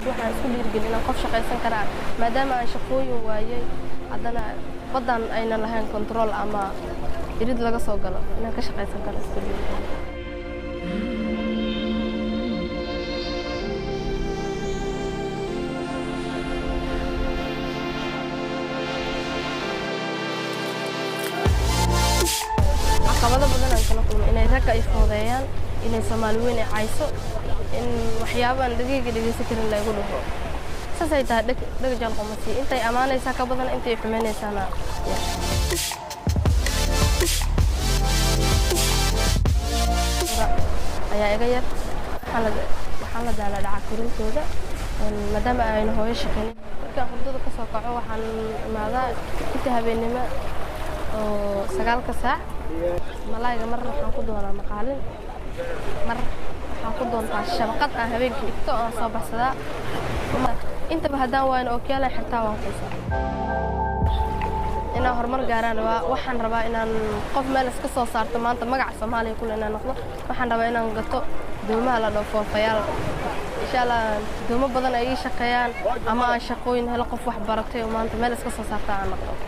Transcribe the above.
Waxaan isku dhiirigelin inaan qof shaqaysan karaa, maadaama aan shaqooyin waayey, haddana baddan aynan lahayn control ama irid laga soo galo, inaan ka shaqaysan karo isku dhiirigelin. Caqabado badan aan kala kulmay: inay ragga ay foodeeyaan, inay Soomaali weyn ay cayso, in waxyaabaan dhageyga dhegeysan karin laygu dhaho. Saasay tahay, dheg dheg jalqomasi. Intay ammaanaysaa ka badan, intay xumaynaysaana yar ayaa iga yar. Waxaan la daalaa dhaca korintooda, maadaama aynu hooyo shaqaynin. Markaan hurdada ka soo kaco, waxaan imaadaa inta habeennimo oo 9-ka saac. Malaayga mar waxaan ku doonaa maqaalin, mar waxaan ku doontaa shabaqad aan habeenkii dhigto oo aan soo baxsadaa. Intaba haddaan waayno, ookiyaalaan xirtaa, waan quusaa. Inaan horumar gaaraan rabaa. Waxaan rabaa inaan qof meel iska soo saarto, maanta magaca Soomaaliya kule inaan noqdo. Waxaan rabaa inaan gato doomaha la dhaho foofayaal, insha Allah, doomo badan ay ii shaqeeyaan ama aan shaqooyin helo, qof wax baratay oo maanta meel iska soo saarta aan noqdo.